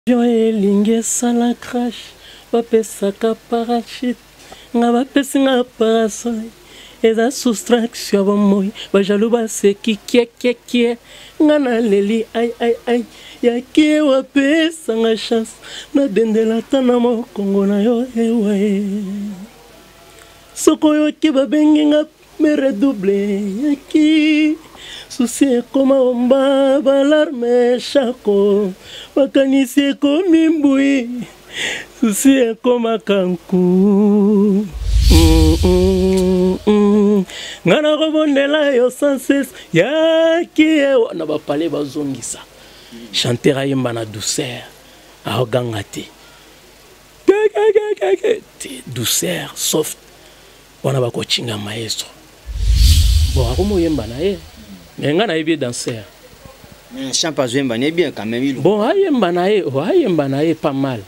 Avion elingi esala crash, bapesaka parachute, nga bapesi nga parasol, eza soustraction ya bomoi, ba jaloux baseki kiekiekie, nga naleli ai ai ai, yaki wapesa nga chance, nadendela ata na mokongo na yo ewa e. Soki oyoki babengi nga mere double, yaki susi ekoma omba balarme shako, makanisi ekomi mbui, susi ekomaka nku. Nga nakobondela yo sans cesse, yaki ewa na bapale bazongisa chanteur ayemba na douceur, aoganga te te, douceur soft wana bakocinga maestro. Bon, akomoyemba na ye, mais nga nayebi ye danseur. Mais champ azoyemba ne bien quand même. Bon, ayemba na ye, oh, ayemba na ye pas mal.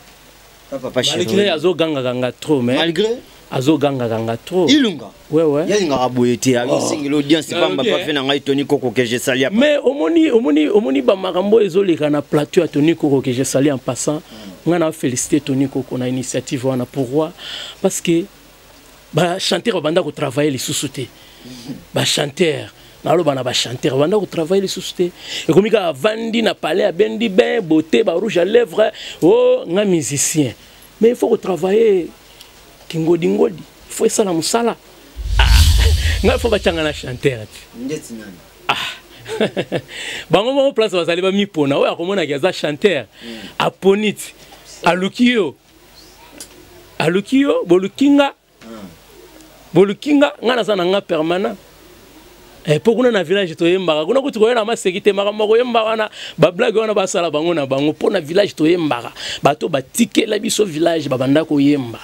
Papa malgré azogangaka trop, mais malgré azogangaka trop. Ilunga. Ouais. Yalingaka boye te, azosengela audience pamba pa fe na ngai Tony Koko que je sali. Mais omoni omoni omoni bamakambo ezoleka na plateau ya Tony Koko que je sali en passant. Nga na félicité Tony Koko na initiative wana. Pourquoi? Parce que bachanteur babanda kotravaille lisusu te. Bachanteur, naloba na bachanteur babanda kotravaille lisusu te, ekomi kaka avandi na palais, abendi bain beauté, barouge à lèvre, o nga musicien. Mais il faut kotravaille kingodingodi, il faut esala mosala. Ngai faut batianga na chanteur te. Ah, bango moko place bazali bamipona oyo akomonaki aza chanteur, aponi ti aluki yo, aluki yo, boluki nga, boluki nga, nga naza na nga permanent. Mpo kuna na village toyembaka, kuna kuti koyela maseki te, makambo koyemba wana, bablague wana basala bango na bango. Mpo na village toyembaka, bato batikela biso village babanda koyemba.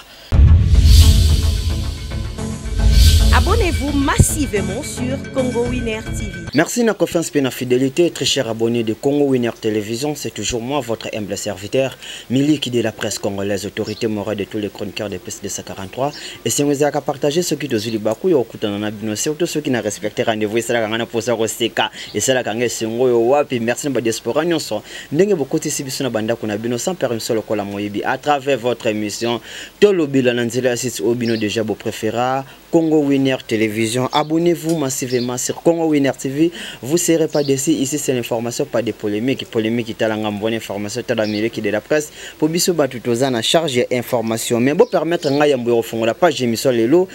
Abonnez-vous massivement sur Congo Winner TV. Merci de la confiance et la fidélité, très chers abonnés de Congo Winner Télévision. C'est toujours moi, votre humble serviteur, Miliki de la presse congolaise, autorité morale de tous les chroniqueurs de plus de 143. Et si vous avez partagé ce qui te baku, surtout ceux qui n'ont respecté rendez-vous, et c'est la pour ça et c'est la wapi. Merci de la diaspora nyonso. Ndenge bokoti si biso na bandako na bino sans permission lokola moyibi à travers votre émission Tolobela na nzela ya site oyo bino déjà bo préféra, Congo Winner Télévision. Abonnez-vous massivement sur Congo Winner TV. Vous ne serez pas déçus. Ici, c'est l'information, pas de polémique. Polémique, il y a une bonne information, il y a la de la presse. Pour biso batu toza na charge information. Mais bon, permettre nga yambo la page émission lelo.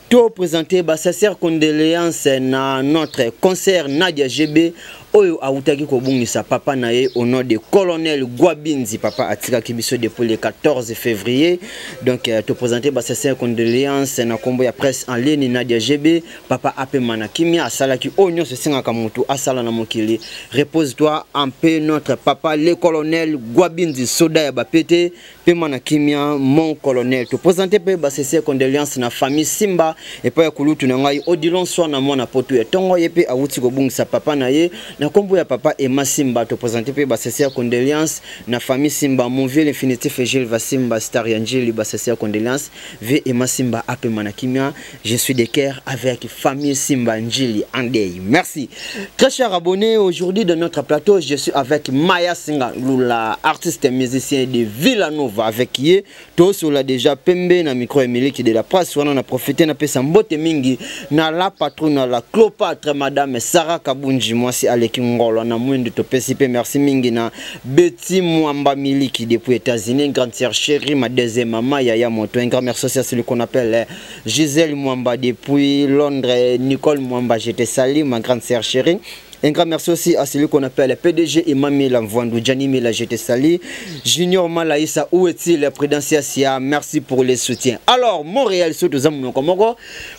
Tout présenter ba sincère condoléances na notre concert Nadia GB oyo awutaki kobungisa papa na ye au nom de colonel Gwabinzi. Papa atikaki biso depuis le 14 février. Donc to présenter ba sincère condoléances na kombo ya presse en ligne Nadia GB. Papa apema na kimia, asalaki oyo nyonso esengaka motu asala na mokili. Repose-toi en paix notre papa le colonel Gwabinzi, soda ya bapete, pema na kimia mon colonel. To présenter pe ba sincère condoléances na famille Simba et pa ya kulutu na ngai Odilon Swa na mwana poto ya tongo, ye pe awuti kobungisa papa na ye na kombo ya papa Emma Simba. To présenter pe ba sincère condoléances na famille Simba, mon vieux l'infinitif Gilles Vasimba star ya Njili, ba sincère condoléances vieux Emma Simba apema na kimia. Je suis de cœur avec famille Simba Njili Andei. Merci. Très chers abonnés, aujourd'hui dans notre plateau, je suis avec Maya Singa Lula, artiste et musicien de Villanova, avec qui tous on l'a déjà pembe na micro Emile de la presse. On a profité na pesa mbote mingi na la patronne la Cléopâtre madame Sarah Kabunji, moi si Aleki Ngolo na mwindu to pesi pe merci mingi na Betty Mwamba Miliki depuis États-Unis, grande sœur chérie, ma deuxième maman Yaya Moto. Un grand merci aussi à celui qu'on appelle Gisèle Mwamba depuis Londres, Nicole Mwamba, je te salue, ma grande sœur chérie. Un grand merci aussi à celui qu'on appelle PDG Emmanuel Lamvouandou, Gianni Mila, je te salue. Junior Malaïsa, où est-il? Prudencia Sia, merci pour les soutiens. Alors, Montréal, surtout Zamouno Komoko,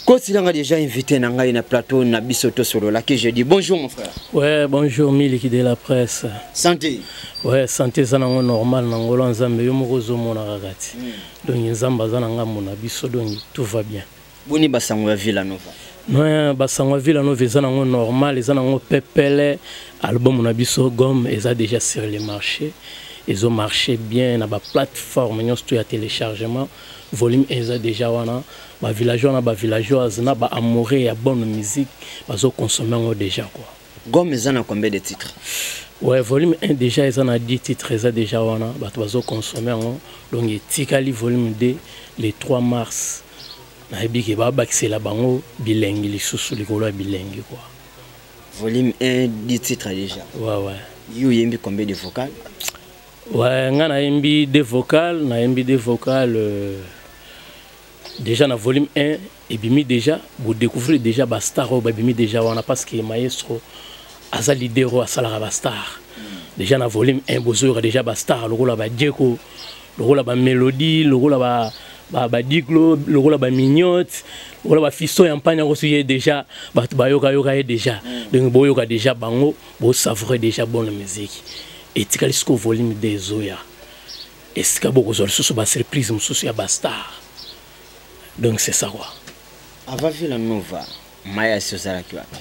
quand il a déjà invité Nanga na plateau, Nabi Soto Solo, là que je dis bonjour mon frère. Ouais, bonjour Miliki de la presse. Santé. Ouais, santé, ça n'a normal, Nangola Nzambe, yo moko zo mona kaka ti. Donc Nzambe aza na ngambo na biso, donc tout va bien. Boni basango ya Villanova? Ouais, basango ya Villanova eza nango normal, eza nango pepele. Album na biso Gomme eza déjà sur le marché. Ezo marché bien na ba plateforme nyonso ya téléchargement. Volume eza déjà wana, ba villageois na ba villageoises na ba amoureux ya bonne musique bazo consommer ngo déjà quoi. Gomme eza na combien de titres? Ouais, volume 1 déjà eza na 10 titres, eza déjà wana bato bazoconsommer yango. Donc etikali volume 2 le 3 mars. Nayebi ke babakisela bango bilengi lisusu likolo ya bilengi quoi. Volume 1, 10 titres déjà? Ouais. Yo oyembi combien de vocal? Ouais, nga nayembi deux vocal, nayembi deux vocal déjà na volume 1. Ebimi déjà, bodécouvrir déjà bastar oyo babimi déjà wana, parce que maestro aza leader oyo asalaka bastar. Déjà na volume 1 bozoyoka déjà bastar lokola badieko, lokola bamélodie, lokola badiglo, lokola bamignote, lokola bafiso ya mpani. Yango so ye déjà bato bayokayoka ye déjà. Donc boyoka déjà bango, bosavoure déjà bonne musique. Etikali sikoyo volume 2 ezoya, esika bokozwa lisusu basurprise mosusu ya bastar. Donc c'est ça quoi. Avant Villanova, Mayasi ozalaki wapi?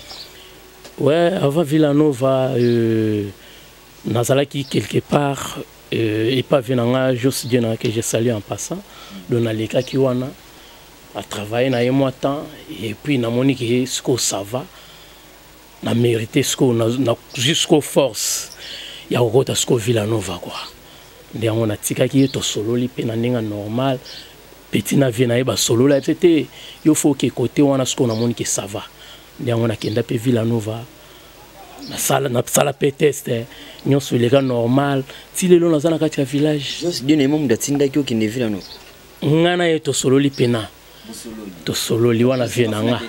Ouais, avant Villanova, nazalaki quelque part epave na nga Jos Diena, que je salue en passant. Donc nalekaki wana atravaille na ye mwa temps et puis namoni ke sikoyo ça va, na mérité sikoyo jusqu'au force ya kokota sikoyo Villanova quoi. Nde yango natikaki ye, tosololi mpe na ndenge normal, petit na vie na ye, basolola ye te, yo faut oke kote wana. Sikoyo namoni ke ça va, nde yango nakenda mpe Villanova, nasala mpe test, nyonso eleka normal. Ti lelo naza na kati ya village. Jos Dieu mo moto atindaki okende Villanova? Nga na ye tosololi mpena, tosololi wana vie na nga.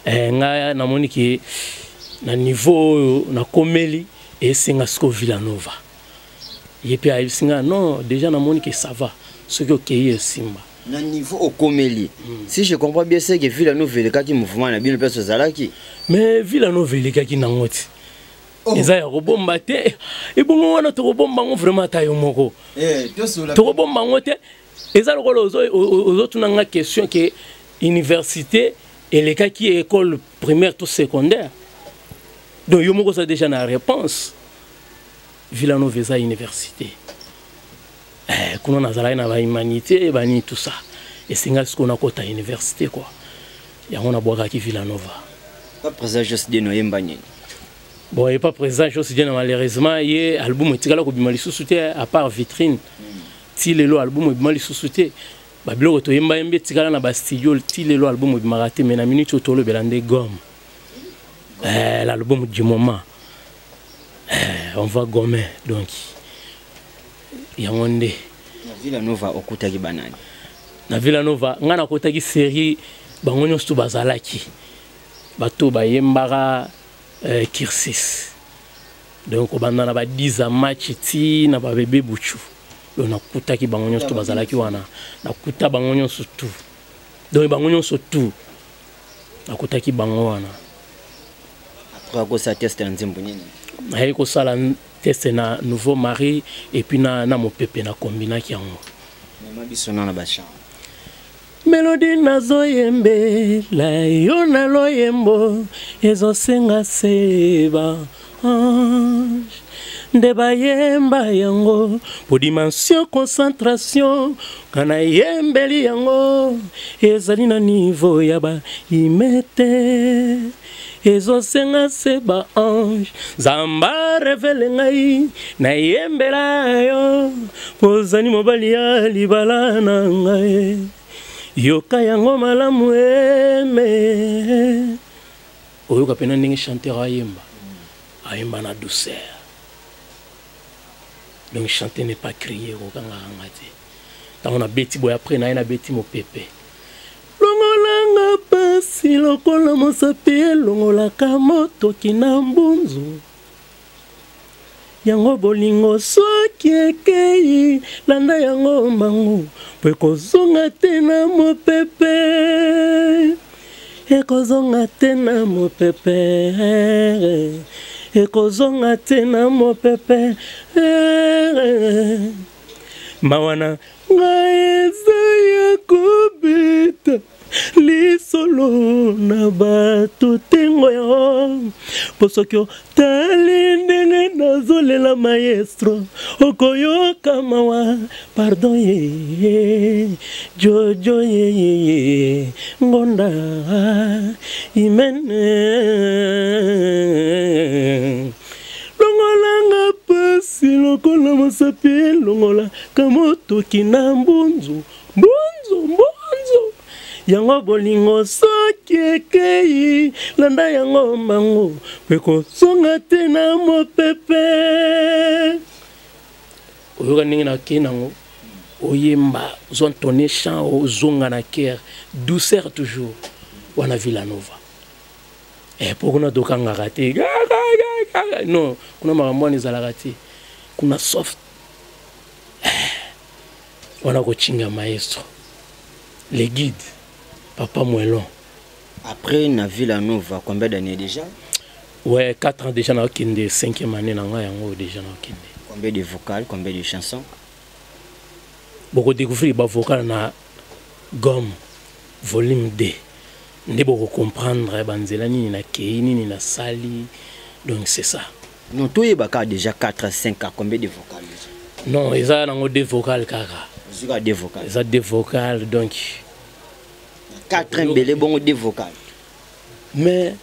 Nga namoni ke na niveau oyo nakomeli, esenga sikoyo Villanova. Ye mpe ayebisi nga: non, déjà namoni ke ça va, soki okei esimba. Na niveau okomeli, si je comprends bien, c'est que Villanova elekaki mouvement na bino mpe ozalaki. Mais Villanova elekaki nango ti. Oh. Eza ya kobomba te. Ebongo wana tokobomba yango vraiment? Ata yo moko, tokobomba yango te. Eza lokola ozotuna nga question ke université elekaki école primaire to secondaire. Donc yo moko oza déjà na réponse. Villanova eza université. Kuna nazalaki na bahumanité, banini, tout ça. Esenga sikoyo nakota université quoi. Yango nabwakaki Villanova. Pa président Jos Deno oyemba nini? Bon, epa président Jos Deno, malheureusement ye album etikala kobima lisusu te à part Vitrine. Ti lelo album ebima lisusu te. Babiloko toyembayembi etikala na bastudio. Ti lelo album ebimaka te. Mais na minute oyo tolobela nde Gomme, l'album du moment. On va gommer. Donc yango nde. Na Villanova okutaki banani? Na Villanova ngai nakotaki série, bango nyonso to bazalaki bato bayembaka cursus. Donc kobanda na ba 10 a match ti na babebe buchu. Donc nakutaki bango nyonso to bazalaki wana, nakuta bango nyonso tout. Donc bango nyonso tout nakutaki bango wana. Après akosala test ya nzembo nini? Nayei kosala test na Nouveau Mari et puis na Mopepe, na kombinaki yango. Mema biso na bachambre. Melodi nazoyembela yo na loyembo ezosenga se baange nde bayemba yango, po dimension concentration nga nayembeli yango ezali na niveau ya baime te. Ezosenga se baange Nzambe arevele ngai nayembela yo, ozali mobali ya libala na ngai. Yoka yango malamu, eme oyoka mpena ndenge chanteur ayemba, ayemba na douceur. Donc chanter n'est pas crier. Kokangaka nga te ntango nabeti boye. Après naye nabeti Mopepe. Longolanga pasi lokola mosapi elongolaka motoki na mbunzu. Yango bolingo soki ekei, landa yango mbangu, po ekozonga te na mopepe, ekozonga te na mopepe, ekozonga te na mopepe. Mawa na ngai eza ya kobeta lisolo na bato tengo yo, mpo soki otali ndenge nazolela maestro, okoyoka mawa. Pardon ye Jojo yeyeye ngonda imene, longolanga. Pasi lokola mosapi elongolaka motoki na mbunzu mbunzu mbunzu yango bolingo soki ekei landa yango mbango mpe kozonga te na mopepe. Oyoka ndenge nakei nango, oyemba, ozwa ntone chant, ozonga na cœur, douceur toujours wana Villanova. Po kuna tokangaka te, non, kuna makambo wana ezalaka te, kuna soft wana kocinga maestro le guide papa Moelon. Après na Villanova, combien d'années déjà? Ouais, 4 ans déjà, nakokende 5e année na ngai yango déjà nakokende. Combien de vocales, combien de chansons? Bokodécouvrir bavocal na gomme volume 2 nde bokocomprendre banzela nini nakei, nini nasali, donc c'est ça. Non, toyebaka déjà 4 5 ans, combien de vocales déjà? Non, eza nango deux vocales kaka. Ozwika deux vocales? Eza deux vocales, donc. 4 ebele bongo, deux vocales. Mais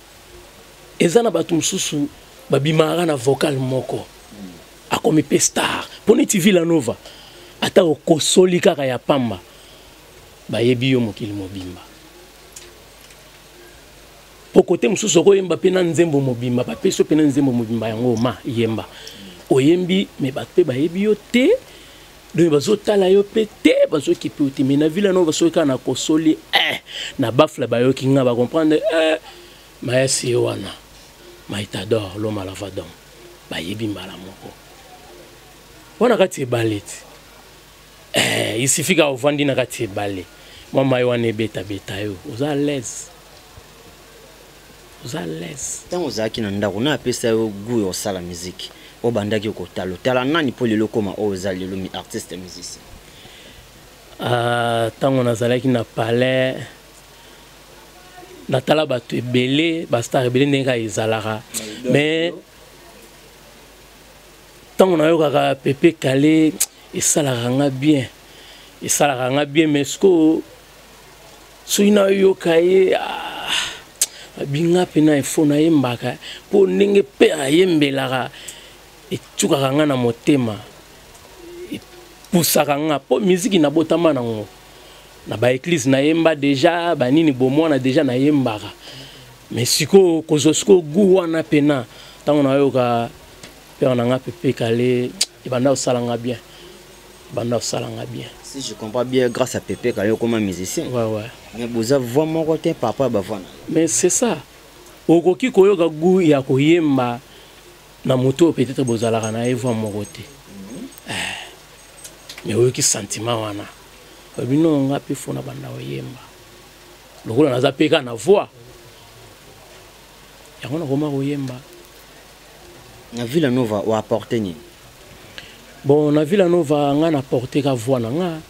eza na bato mosusu babimaka na vocal moko, akomi mpe star. Mpo neti Villanova, ata okosoli kaka ya pamba, bayebi yo mokili mobimba. Po kote mosusu okoyemba mpe na nzembo mobimba, bapesi yo mpe na nzembo mobimba yango, ma yemba, oyembi, me bato mpe bayebi yo te, donc bazotala yo mpe te, bazokipe yo te. Mais na Villanova, soki kaka nakosoli na bafle, bayoki nga, bacomprendre mayasi ye wana maitador loma lavadon, bayebi mbala moko wana kati ebale ti il suffit kaka ovandi na kati ebale, mwa mai wana ebetabeta yo, oza à l'aise, oza à l'aise. Ntango ozalaki na ndako, na apesa yo goût ya kosala musique, obandaki kotala, otala nani mpo lelo okóma oyo oza lelo, mi artiste musicien? Ntango nazalaki na palais, natala bato ebele, bastar ebele, ndenge kaka ezalaka. Mais ntango nayokaka Pepe Kale, esalaka nga bien, esalaka nga bien. Mais sikoyo soki nayoka ye, ah, babinga mpena efo nayembaka, mpo ndenge mpe ayembelaka etukaka nga na motema, epusaka nga, mpo miziki nabotama nango na baeglise, nayemba déjà banini, bomwana déjà nayembaka. Mais sikoyo kozwa sikoyo goût wana mpena, ntango nayoka père na nga Pepe Kale, ebanda kosala nga bien, ebanda kosala nga bien. Si je comprends bien, grâce à Pepe Kale okoma musicien? Ouais. Mais boza voix moko te par rapport à bavoix na. Mais c'est ça, okoki koyoka goût ya koyemba na moto oyo peut-être bozalaka na ye voix moko te, mais oyoki sentiment wana, oyebi no nga mpe fo na banda koyemba lokola naza mpe kaka na voix yango, nakoma koyemba. Na Villanova oapporte nini? Bon, na Villanova nga naporte ka voix na nga,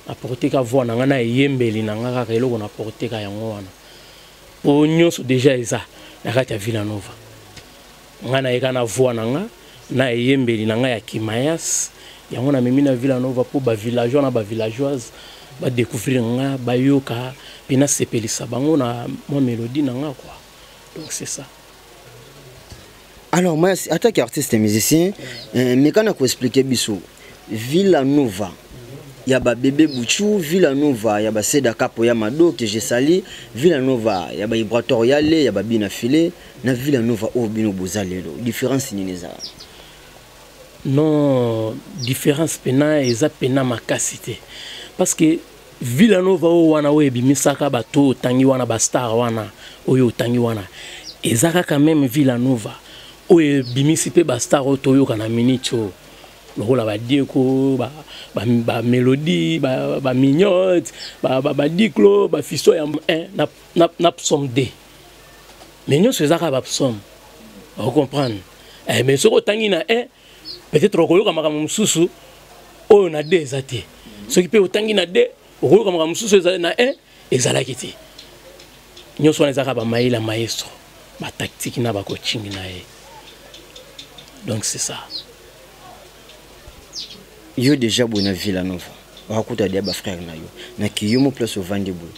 naporte ka voix na nga na eyembeli na nga kaka. Eloko naporte ka yango wana, po nyonso déjà eza na kati ya Villanova. Nga nayeka na voix na nga na eyembeli na nga ya kimayas, yango namemi na Villanova mpo bavillageois na bavillageoise badécouvrir nga, bayoka mpe nasepelisa bango na mwa mélodie na nga quoi, donc c'est ça. Alors moi, en tant qu'artiste et musicien, mais quand on expliquer biso Villanova ya ba bébé Buchu, Villanova ya ba Seda Kapo ya Mado que je sali, Villanova ya ba Ibrator ya le ya ba Bina Filé, na Villanova oyo bino boza lelo, différence nini eza? Non, différence pena eza pena makasi te, parce que Villanova oyo wana oyo ebimisaka bato oyo otangi wana, bastar wana oyo otangi wana, eza kaka même Villanova oyo ebimisi mpe bastar oyo toyoka na minute oyo, lokola badieko, bamélodie, bamignote, badiklo, bafiso ya 1 na psaume 2. Mais nyonso eza kaka bapsaume, ocomprendre? Mais soki otangi na 1, peut-être okoyoka makambo mosusu oyo na 2 eza te. Soki mpe otangi na 2, okoyoka makambo mosusu ezali na 1 ezalaki te. Nyonso wana ezalaka bamayele ya maestro, batactique na bacoaching na ye, donc c'est ça. Yo déjà boye na Villanova, okakuta deya bafrère na yo na kiyomo, place ovandi boye,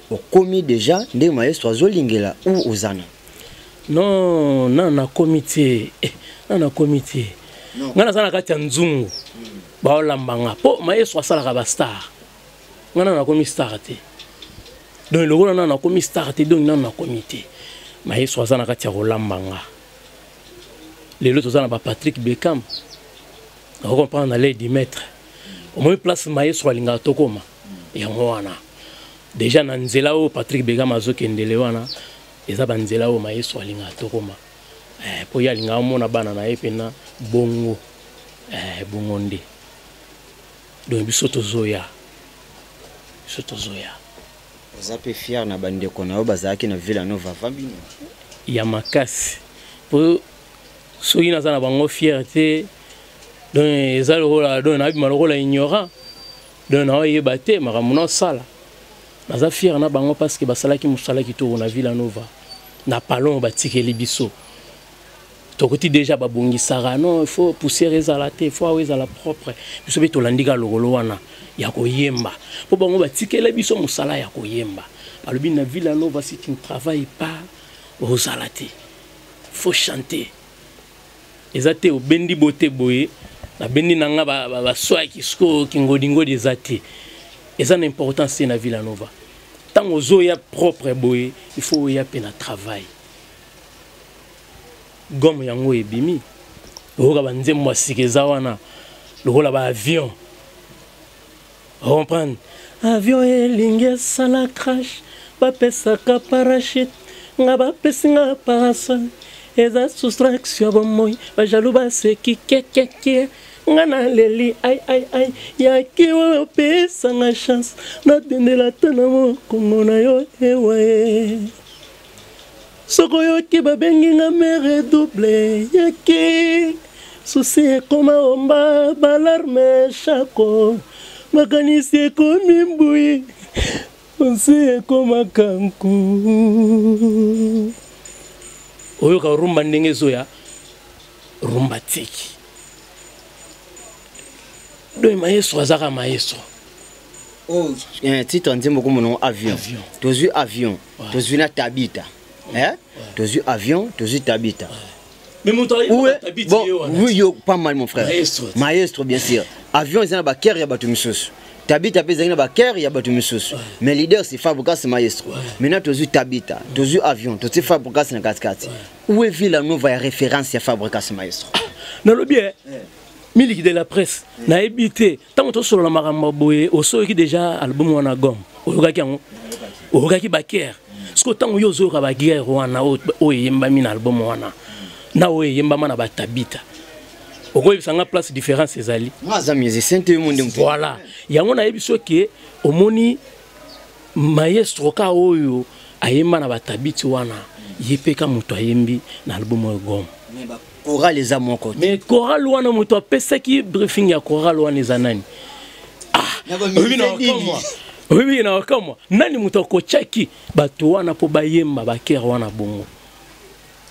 okomi déjà ndenge maestro azolingela ou oza na? Non, na nakomi te, na nakomi te. Ngai naza na kati ya nzungu, baolamba nga mpo maestro asalaka bastar. Ngai nano nakomi star te, donc lokola nano nakomi star te, donc nano nakomi te. Maestro aza na kati ya kolamba nga. Lelo toza na baPatrick Beckham, ocomprendre, na lady maître. Omoni place maestro alingaka tokóma, yango wana déjà na nzela oyo Patrick Beckham azokendele wana, eza banzela oyo maestro alingaka tokóma, mpo ye alingaka omona bana na ye mpena bongo, bongo nde. Donc biso tozoya, biso tozoya. Oza mpe fier na bandeko na yo bazalaki na Villa Nova va bino? Ya makasi, mpo soki naza na bango fier te, donc eza lokola, donc nabima lokola ignorant, donc naoyeba te makambo naosala. Naza fier na bango parce que basalaki mosala kitoko na Villa Nova, na palon batikeli biso. Tokoti déjà, babongisaka. Non, il faut poussière ezala te, il faut awa ezala propre. Biso mpe tolandi kaka lokolo wana ya koyemba, mpo bango batikela biso mosala ya koyemba. Balobi na Villa Nova, si tu ne travailles pas, ozala te. Faut chanter. Eza te obendi bote boye, nabendi na nga baswaki sikoyo kingodingodi, eza te, eza na importance te na Villa Nova. Ntango ozoya propre boye, il faut oya mpe na travail. Gomme yango ebimi, oyoka banzembo ya sika eza wana lokola baavion, comprendre. Avion elingi esala crash, bapesaka parachute. Nga bapesi nga parasol, eza soustraction ya bomoi. Bajaloux baseki kekekie, nga naleli ai ai ai. Yaki oyo opesanga chance, nadendela ata na mokongo na yo ewa e. Soki oyoki babengi nga mère double, yaki susi ekoma omba balarmes shako, makanisi ekomi mbui, osi ekomaka nku. Oyoka rumba ndenge ezoya, rumba tiki. Donc maestro azaka maestro. Oh, titre nzembo komona avion. Tozwi avion, tozwi na Tabita, eh? Tozwi avion, tozwi Tabita. Mais moto bon, oui, yo pas mal, mon frère. Maestro. Maestro, bien sûr. Avion eza na bakere ya bato misusu, Tabita mpe ezalaki na bakere ya bato misusu, mais leader, c'est Fabregas maestro. Maintenant tozwi Tabita, tozwi avion, totie Fabregas na katikati. Où est Villa Nova ya référence ya Fabregas maestro? Nalobi e Miliki de la presse, nayebi te ntango tosolola makambo boye, osoyoki déjà album wana Gomme, oyokaki yango, oyokaki bakere. Sikoyo ntango yo ozoyoka baguerre wana oyo eyembami na album wana na oyo eyembama na batabita, okoyebisa nga place différence ezali? Nga aza musicien te, yo monde. Voilà, yango nayebi soki omoni maestro ka oyo ayemba na batabiti wana, ye mpe ka moto ayembi na album oyo Gomme. Chorale eza moko. Mais chorale wana, moto apesaki briefing ya chorale wana eza nani? Oyebi na wakamwa, nani moto akotiaki bato wana mpo bayemba bakere wana bongo?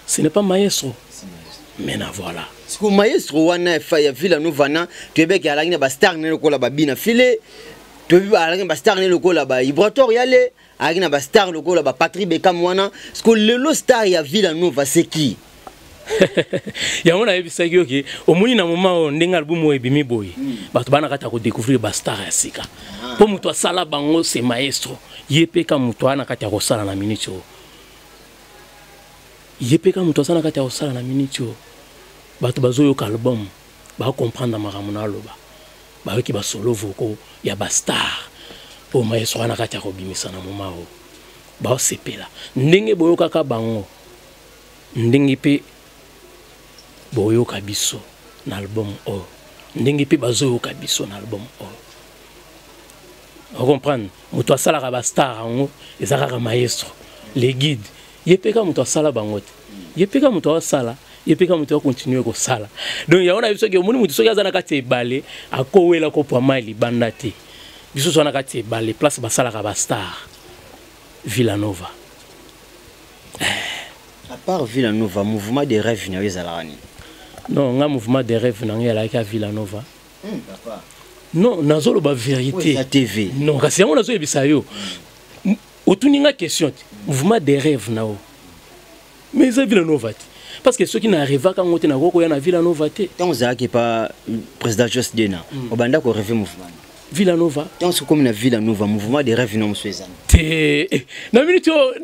Ce n'est pas maestro? Mais na voilà. Siko maestro wana ya Villa Nova na toyebeki alaki na bastar ne lokola babina file, toyebi alaki na bastar ne lokola baibrator yale, alaki na bastar lokola baPatrick Beckham wana. Siko lelo star ya Villa Nova, c'est qui? Yango nayebisaki yo ke omoni na moment oyo, ndenge album oyo ebimi boye, bato bana kati ya kodécouvrir bastar ya sika, mpo moto asala bango, c'est maestro. Ye mpe ka moto aya na kati ya kosala na minute oyo, ye mpe ka moto aza na kati ya kosala na minute oyo. Bato bazoyoka album, bacomprendre makambo na aloba, bayoki basolo vocaux ya bastar oyo maestro wana kati ya kobimisa na moment oyo, baosepela ndenge boyokaka bango, ndenge mpe boyoka biso na album oyo, ndenge mpe bazoyoka biso na album oyo. Ocomprendre, moto asalaka bastar yango eza kaka maestro le guide. Ye mpe ka moto asala bango te, ye mpe ka moto asala, ye mpe ka moto akontinue kosala. Donc yango na biso soki omoni moto soki aza na kati ya ebale, akowela kopwa mai libanda te. Biso so na kati ya ebale, place basalaka bastar, Villanova. À part Villa Nova, mouvement de rêve na yo ezalaka nini? Non, nga mouvement de rêve na ngai ezalaki ya Villanova. Non, nazoloba vérité. TV. Non, kasi yango nazoyebisa yo, otuni nga question te, mouvement de rêve na yo, mais eza Villanova te. Parce que soki na rêvaka yango te, nakoki koya na Villa Nova te. Ntango ozalaki pa président Jos Dena, obanda korêver mouvement? Villa Nova. Ntango soki komi na Villa Nova, mouvement de rêve no mosusu ezali? Te, na minute oyo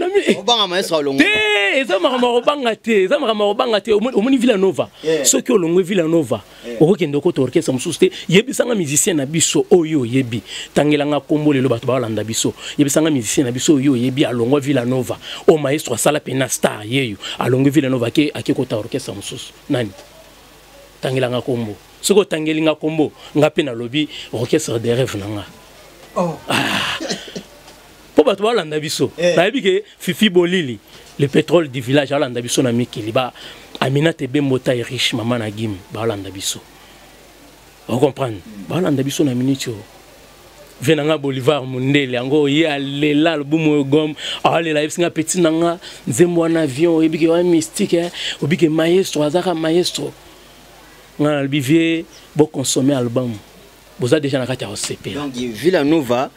Obanga maestro alongo? Te, eza makambo ya kobanga te, eza makambo ya kobanga te. Omoni Villa Nova, soki olongwe Villa Nova, okokende okota orchestre mosusu te. Yebisanga musicien na biso oyo oyebi, tangelanga nkombo. Lelo bato baolanda biso. Yebisanga musicien na biso oyo oyebi alongwa Villa Nova, oyo maestro asala pena star, yeyo alongwe Villa Nova, ake kota orchestre mosusu, nani? Tangelanga nkombo. Soki otangeli nga nkombo, nga mpe nalobi orchestre de rêve na nga. Mpo bato balanda biso, nayebi ke Fifi Bolili, le pétrole du village, alanda biso na mikili, ba Aminata Ebembo Tai riche, mama na Gim, balanda biso, ocomprendre, balanda biso na minute oyo. Ve na nga Bolivar Mondele yango, ye alela album oyo gom, alela, ayebisi nga: "Petit na nga, nzembo wana avion, oyebi ke wana mystique, oyebi ke maestro azaka maestro." Nga nalobi: "Vie, boconsommer album, boza déjà na kati ya kosepela." Donc Villa Nova,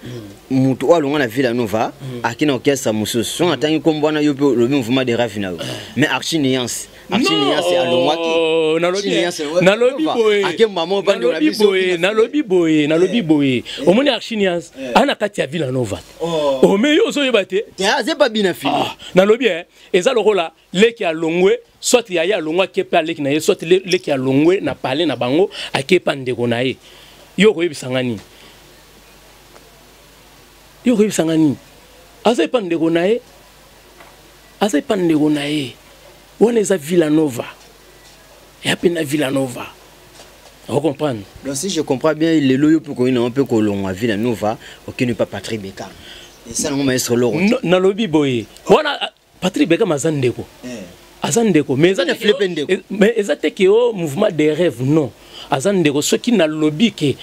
moto oyo alongwa na Villa Nova, aki na orchestre mosusu, so atangi nkombo wana, yo mpe olobi mouvement de rêve na yo. Mais Archi Nuance, Archi Nuance alongwaki. Nalobi boye, nalobi boye, nalobi boye: omoni Archi Nuance aa na kati ya Villa Nova, ome yo ozoyeba te. Azepa bina fili. Nalobi eza lokola leki alongwe, soit yaya alongwe, ake mpe aleki na ye, soit leki alongwe na pale na bango, ake epa ndeko na ye. Yo okoyebisanga nini? Yo okoyebisanga nini? Aza epa ndeko na ye, aza epa ndeko na ye. Wana eza Villa Nova, ya mpe na Villa Nova, ocomprendre? Donc si je comprends bien, lelo yo mpe koyina mpe kolongwa Villa Nova, okende pa Patrick Bekam, esalango maestro Loro? Nalobi boye, wana Patrick Bekam aza ndeko, aza ndeko, mais eza te ke o mouvement des rêves, non. Aza ndeko. Soki nalobi ke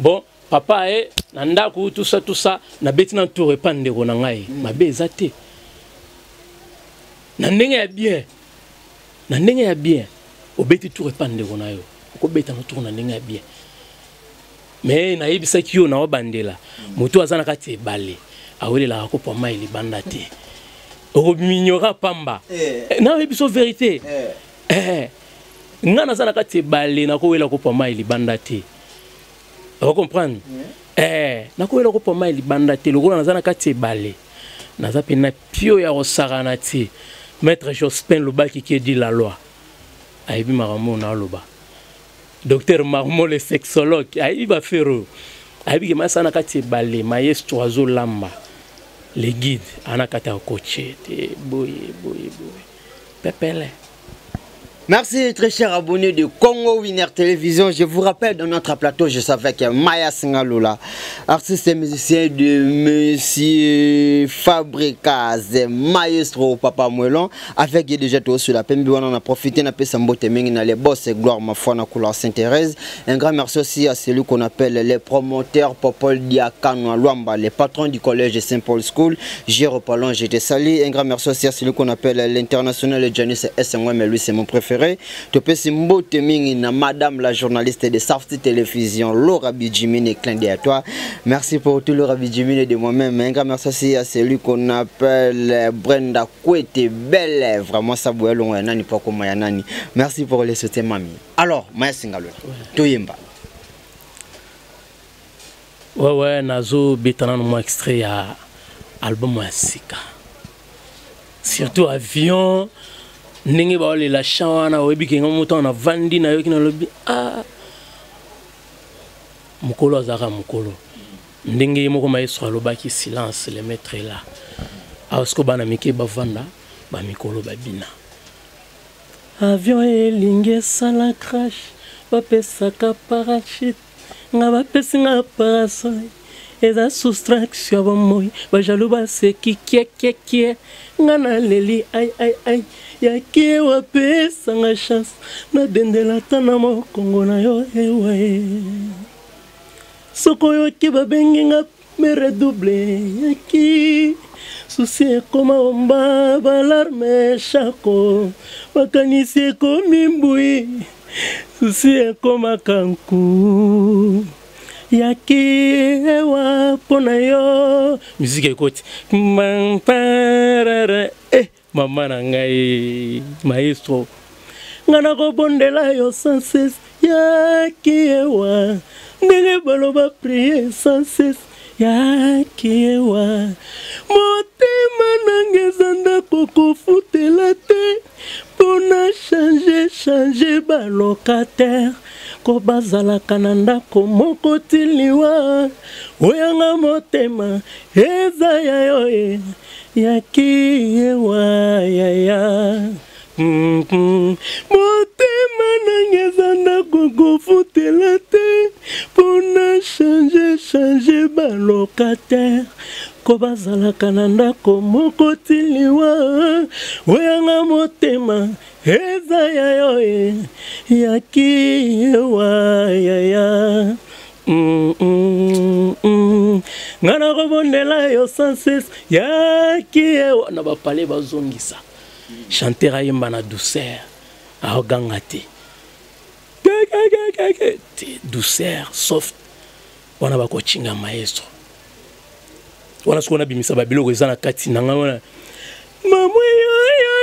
bon, papa e na ndako, tout ça, tout ça, nabeti na tour epa ndeko na ngai, mabe eza te. Na ndenge ya bien, na ndenge ya bien, obeti tour epa ndeko na yo, okobeta na tour na ndenge ya bien. Mais nayebisaki yo, na obandela, moto aza na kati ebale awelelaka kopwa mai libanda te, okominyora pamba. Nayebi biso vérité. Nga naza na kati ebale, nakowela kopwa mai libanda te, ocomprendre? Nakowela kopwa mai libanda te. Lokola naza na kati ebale, naza mpena pio ya kosakana te. Maître Jospin lobaki ke dit la loi, ayebi makambo oyo naoloba. Docteur Marmo, le sexologue, ayebi bafere oyo, ayebi ke masa na kati ebale, maestro azolamba, le guide ana kati ya koche te, boye boye boye, pepele. Merci, très chers abonnés de Congo Winner Télévision. Je vous rappelle, dans notre plateau, je savais que Maya Singalola, artiste et musicien de Monsieur Fabricaz, maestro Papa Moelon, avec déjà tout sur la Pembi, on a profité, on a pris mbote mingi na les boss et gloire ma foi na couleur Sainte-Thérèse. Un grand merci aussi à celui qu'on appelle les promoteurs Popol Diakano Luamba, les patrons du collège de Saint-Paul School. Jérôme Palon, je te salue. Un grand merci aussi à celui qu'on appelle l'international Janice SNW, mais lui c'est mon préféré. Topesi mbote mingi na madame la journaliste de Safety Télévision, Laura Bijimine, clin d'œil à toi. Merci pour tout, Laura Bijimine, de moi-même. Un grand merci aussi à celui qu'on appelle Brenda Kwete Belle, vraiment ça boye nani poko maya nani. Merci pour les soutiens, mami. Alors Maya Singalo, toyemba. Ouais, nazo betana no mwa extrait ya album ya sika, surtout avion, ndenge baolela champ wana. Oyebi ke nga moto wana navandi, nayoki, nalobi: "Ah, mokolo azalaka mokolo." Ndenge ye moko maestro alobaki: "Silence, le maître est là." Awa siko bana mike bavanda, bamikolo babina. Avion elingi esala crash, bapesaka parachute, nga bapesi nga parasol, eza soustraction ya bomoi. Bajaloux baseki kiekekie, nga naleli ai ai ai. Yaki wapesanga chance, nadendela ata na mokongo na yo ewa. Soki oyoki babengi nga mere double, yaki susi ekoma omba balarmes shako, makanisi ekomi mbui, susi ekomaka nku yaki ewa mpo na yo. Musique ekoti mamparara. Mama na ngai maestro. Nga nakobondela yo sans cesse yakiewa ndenge baloba prie sans cesse yakiewa motema nanga eza ndako kofutela te mpo na change change balocataire ko bazalaka na ndako moko ti liwa oyanga motema eza ya yo ye yakiewa yaya Motema nanga eza ndako kofutela te mpo na change change ba locataire ko bazalaka na ndako moko ti liwa oyanga motema eza ya yo e yakiyewa yaya Nga nakobondela yo sans cesse yakiyewa na bapale bazongisa Chanteur ayemba na douceur, aoganga te. Kekekekeke te, douceur, soft. Wana bakochinga maestro. Wana soki nabimisa ba biloko eza na kati na ngai wana. Mamwe yo yo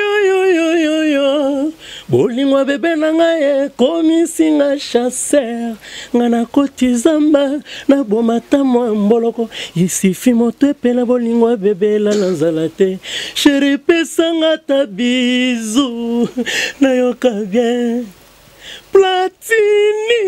yo yo yo yo yo. Bolingo ya bebe na ngai ekomisi nga chasseur. Nga nakoti zamba naboma ata mwa mboloko isifi moto epela bolingo ya bebe elala nzala te sheri pesanga ata bizu nayoka bien Platini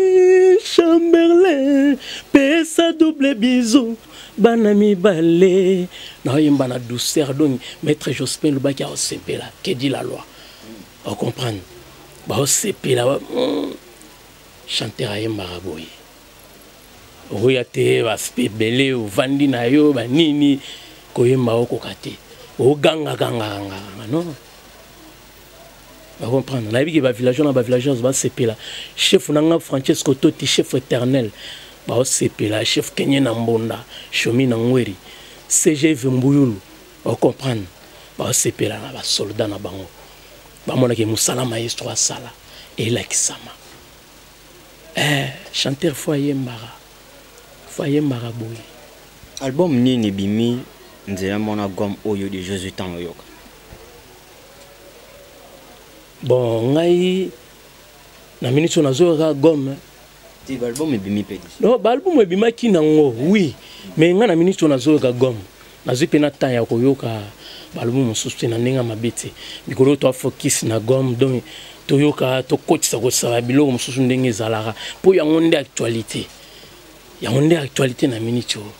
Chamberlain pesa double bisou bana mibale naoyemba na douceur donc maître Jospin lobaki aosepela que dit la loi ocomprendre baosepela chanteur ayembaka boye okoya te baspe ebele ovandi na yo banini koyemba okoka te ogangagangagangaganga non bacomprendre nayebi ke bavillageois na bavillageoise basepela chef na nga francesco toti chef éternel baosepela chef kenye na mbonda shomi na ngweri cgv mbuyulu ocomprendre baosepela na basoldat na bango bamonaki mosala maestro asala elakisama eh, chanteur fo ayembaka fo ayembaka boye album nini ebimi nzela mona gomme oyo de jésus ntango oyoka bon ngai na minute oyo nazoyoka gomme te baalbum ebimi mpe non baalbum ebimaki nango oui mais ngai na minute oyo nazoyoka gomme nazwi mpe na temps ya koyoka baalbum mosusu te na ndenge ya mabe te mikolo oyo toafokisi na gomme donc toyoka tokotisa kotisa biloko mosusu ndenge ezalaka mpo yango nde actualité yango nde actualité na minute oyo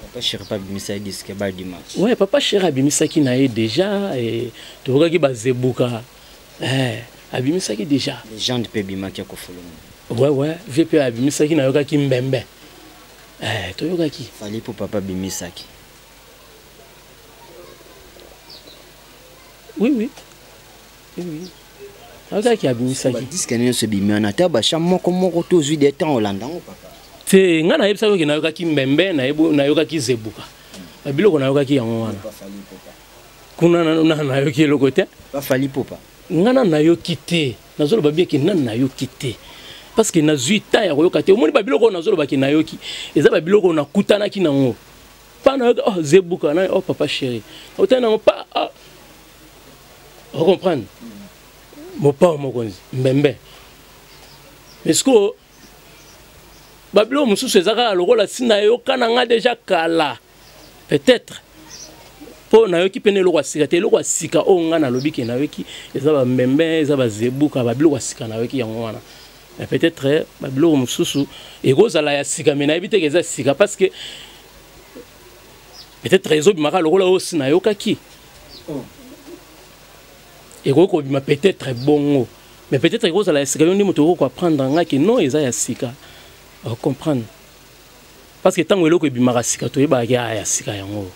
Papa Chéri pas abimisaki disque ba dimanche. Ouais, Papa Chéri abimisaki na ye déjà et tokokaki bazebuka. Eh, abimisaki déjà. Légende pe bimaki ya kofolongo. Ouais ouais, VP abimisaki nayokaki mbembe. Eh, toyokaki. Fally po papa abimisaki. Oui oui. Oui oui. Ayokaki abimisaki. Ba disque nyonso ebimi wana ata ba chant moko moko to ozwi des temps olanda yango papa. Te ngai nayebisaki oke nayokaki mbembe nayokaki zebuka. Ba biloko nayokaki yango wana. Kuna na nayoki eloko te. Ba Fally Ipupa. Ngai na nayoki te. Nazoloba bien ke nani nayoki te. Parce que nazwi temps ya koyoka te. Omoni ba biloko oyo nazoloba ke nayoki. Eza ba biloko oyo nakutanaki nango. Pa nayoki oh zebuka na oh papa chéri. Otali nango pa ah. O comprendre? Mopao mokonzi mbembe. Mais sikoyo ba biloko mosusu eza kaka lokola si nayoka na nga deja kala. Peut-être mpo nayoki pene eloko ya sika te eloko ya sika oyo ngai nalobi ke nayoki eza bambembe eza bazebuka babiloko ya sika nayoki yango wana mais peut-être babiloko mosusu ekozala ya sika mais nayebi te ke eza sika parce que peut-être ezobimaka lokola oyo si nayokaki ekoki kobima peut-être bongo mais peut-être ekozala ya sika yo nde moto okoki koapprendre ngai ke non eza ya sika ocomprendre parce que ntango eloko ebimaka sika toyebaka ke ah, ya sika yango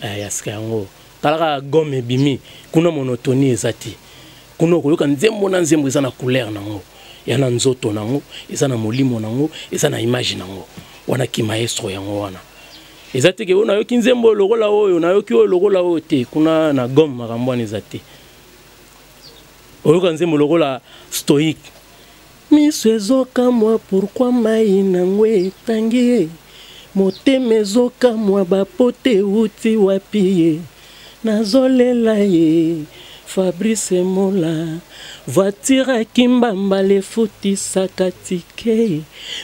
eh, ya sika yango talaka gomme ebimi kuna monotonie eza te kuna okoyoka nzembo na nzembo eza na couleur nango ya na nzoto nango eza na molimo nango eza na image nango wana ki maestro yango wana eza te ke oyo nayoki nzembo oyo lokola oyo nayoki oyo lokola oyo te kuna na gomme makambo wana eza te oyoka nzembo lokola stoïque Miso ezokamwa pourquoi mayi nango etangi ye Motema ezokamwa ba pota ewuti wapi ye Nazolela ye Fabrice Mola, voiture kimbamba lefutisaka tike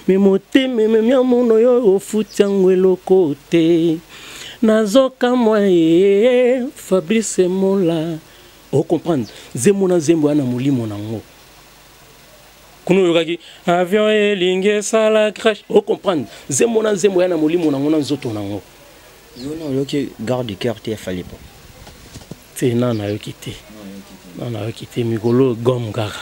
me motema ememi amono yo ofuti yango eloko te. Nazokamwa ye Fabrice Mola, ocomprendre nzembo na nzembo ya na molimo nango kuna oyokaki avion elingi esala crash, ocomprendre nzembo na nzembo ya na molimo nango na nzoto nango. Yo na oyoki garde du cœur te ya Fally po? Te, na nayoki te, na nayoki te. Mikolo gomme kaka.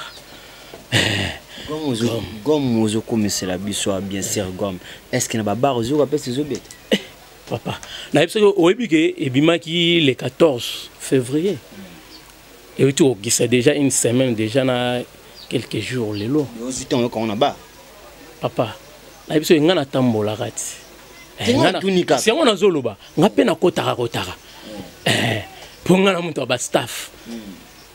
Gomme ozokomisela biso bien sûr. Gomme, est ce que na babar ozoka mpe ezobeta? Papa, nayebi soki oyebi ke ebimaki le 14 février, euti kokokisa déjà une semaine déjà na quelques jours lelo. Ozwi ntango oyokango na bar? Papa, nayebi soki ngai natambolaka ti yango nazoloba, nga mpe nakotaka kotaka mpo nga na moto ya bastaff.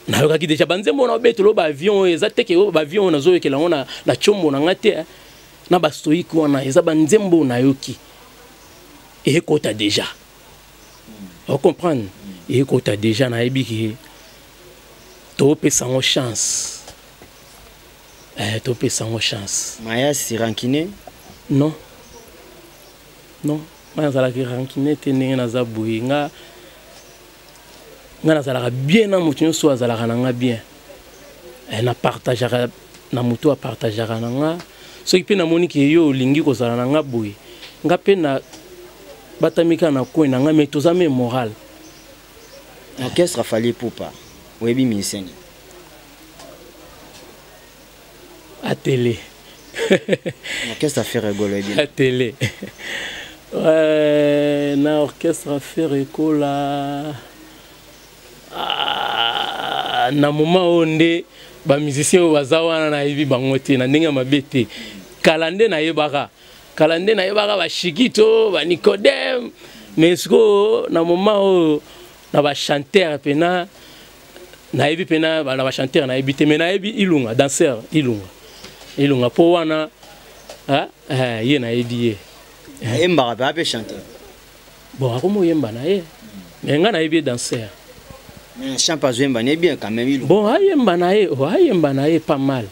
Nayokaki déjà banzembo na obetelo baavion oyo eza teke oyo baavion oyo nazoyokela yango na tiombo na nga te na bastoïque wana, eza banzembo nayoki ekota déjà, ocomprendre, ekota déjà. Nayebi ke topesa yango chance, topesa yango chance. Mayasi rancune? Non, non, nga nazalaki rancune te. Ndenge naza boye, nga nazalaka bien na moto nyonso azalaka na nga bien. Na partageaka na moto apartageaka na nga. Soki mpe namoni ke yo olingi kozala na nga boye, nga mpe na batami kaka na coin na nga, mais toza me moral. Orchestre Fally Ipupa, oyebi musicien? Atele. Orchestre Ferre Gola, oyebi? Atele. Na orchestre Ferre Gola, ah, na moment oyo nde bamusicien oyo baza wana nayebi bango te na ndenge ya mabe te. Kala nde nayebaka, kala nde nayebaka bashikito, banicodème, mais sikoyo na moment oyo na bachanteur mpena nayebi mpena na bachanteur nayebi te, mais nayebi Ilunga, danseur Ilunga, Ilunga mpo wana ye nayebi ye. Ayembaka mpe, ape chanteur. Bon, akomi oyemba na ye, mais ngai nayebi ye danseur. Mais champ azoyemba ne bien quand même, Ilunga. Bon, ayemba na ye, oh, ayemba na ye pas mal.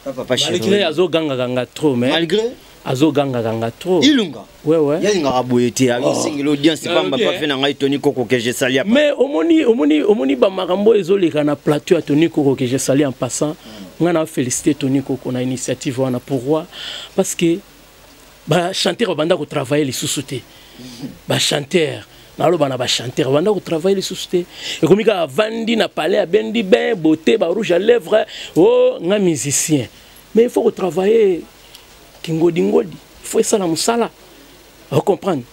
Papa. Malgré azogangakanga trop, mais malgré azogangakanga trop. Ilunga? Ouais. Yalingaka boye te, azosengela audience pamba. Pa fe na ngai Tony Koko ke je sali. Mais omoni bamakambo oyo ezoleka na plateau ya Tony Koko ke je sali en passant. Ngai na félicité Tony Koko na initiative wana. Pourquoi? Parce que bachanteur babanda kotravaille lisusu te. Bachanteur, naloba na bachanteur, babanda kotravaille lisusu te. Ekomi kaka avandi na palais, abendi bain beauté, barouge à lèvre, o oh, nga musicien. Mais il faut kotravaille kingodingodi, il faut esala mosala, ocomprendre,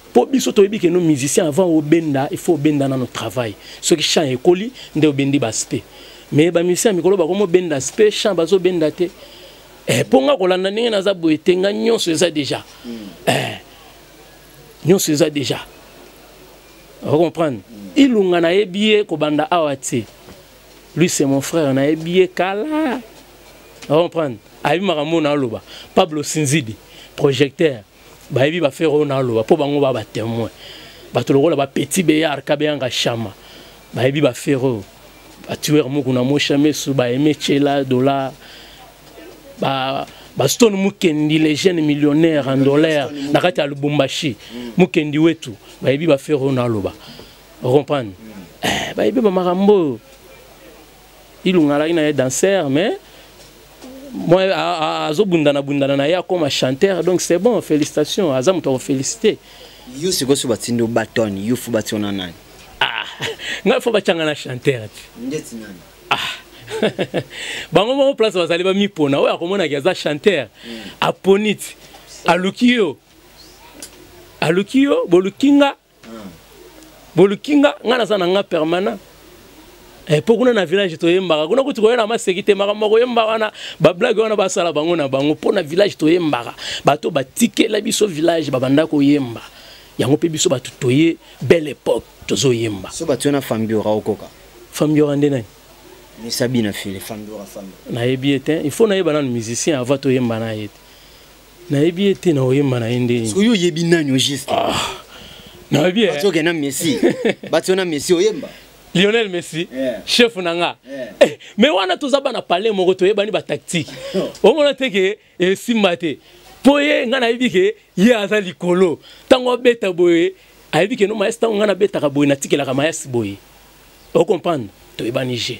mpo biso toyebi ke no musicien, avant obenda, il faut obenda nano travail. Soki chant ekoli nde obendi baaspect. Mais bamusicien ya mikolo bakomi obenda aspect, chant bazobenda te. Mpo nga kolanda ndenge naza boye te, nga nyonso eza déjà, nyonso eza déjà, ocomprendre. Ilunga nayebi ye kobanda awa te. Lui, c'est mon frère, nayebi ye kala, ocomprendre, ayebi makambo oyo naoloba. Pablo Sinzidi projecteur bayebi bafere oyo naoloba mpo bango ba batémoin. Bato lokola bapetit beyar kabeyanga shama bayebi bafere oyo, batuer muku na mosha mesu, baeme chela dollar, ba bastone Mukendi, les jeunes millionnaires en dollars na kati ya Lubumbashi, Mukendi wetu, bayebi bafere oyo naoloba, comprendre, bayebi bamakambo oyo. Ilunga alaki na ye danseur, mais moi azobundana bundana na ye akoma chanteur, donc c'est bon, félicitations, aza moto akofélicité. Yo sikoyo so batindi yo baton, yo fu batia na nani? Ah, ngai fo batianga na chanteur te. Ndeti nani? Ah, bango moko place bazali bamipona oyo akomonaki aza chanteur. Aponi ti aluki yo, aluki yo, boluki nga, boluki nga, nga naza na nga permanent. Mpo kuna na village toyembaka, kuna kuti koyela maseki te. Makambo koyemba wana, bablague wana basala bango na bango. Mpo na village toyembaka, bato batikela biso village babanda koyemba yango, mpe biso bato toye belle époque tozoyemba. So bato na Fambiora, okoka? Fambiora nde nani? Misabina file Fambiora, Fambiora. Nayebi ye te. Il faut nayeba nanu musicien avant toyemba na ye te. Nayebi ye te, na oyemba na ye nde? Soki oyebi nani au juste? Nayebi. Bato okenda Messi, bato na Messi, oyemba. Lionel Messi, Yeah. chef na nga. Yeah. Eh, mais wana toza bana palais moko toyebani ba tactique. Omona te ke esimba te. Po ye nga nayebi ke ye aza likolo. Tango abeta boye, ayebi ke no maes tango nga nabetaka boye natikelaka maes boye. O comprendre? Toyebani je.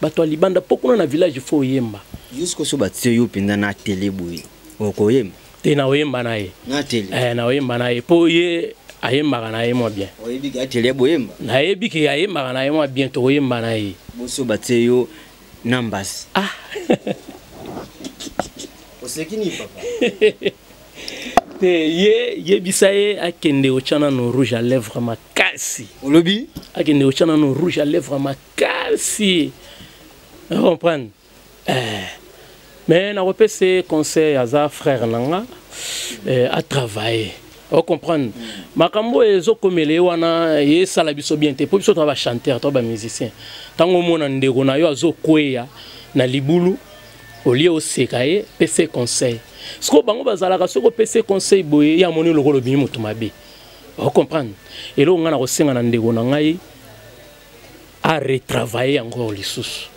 Bato ya libanda po kuna na village faut oyemba. Jusqu'au so batie yo mpenza na tele boye okoyemba? Te, na oyemba na ye. Na tele? Eh, na oyemba na ye po ye ayembaka na ye mwa bien. Oyebi ke atele boyemba? Nayebi ke ayembaka na ye mwa bien, tokoyemba na ye. Boso batie yo na mbasi. Ah. Oseki nini, papa? Te, ye yebisa ye akende otya nano rouge à lèvre makasi. Olobi? Akende otya nano rouge à lèvre makasi, comprendre? Eh. Mais nakopesa ye conseil, aza frère na nga, eh, atravaille, ocomprendre? Makambo oyo ezokomela ye wana, ye esala biso bien te, mpo biso toza bachanteur, toza bamusicien. Ntango omona ndeko na yo azokweya na libulu, olie oseka ye, pesa ye conseil. Sikoyo bango bazalaka, soki opesa ye conseil boye, ye amoni lokola obimi moto mabe, ocomprendre? Eloko ngai na kosenga na ndeko na ngai, aretravaille yango lisusu,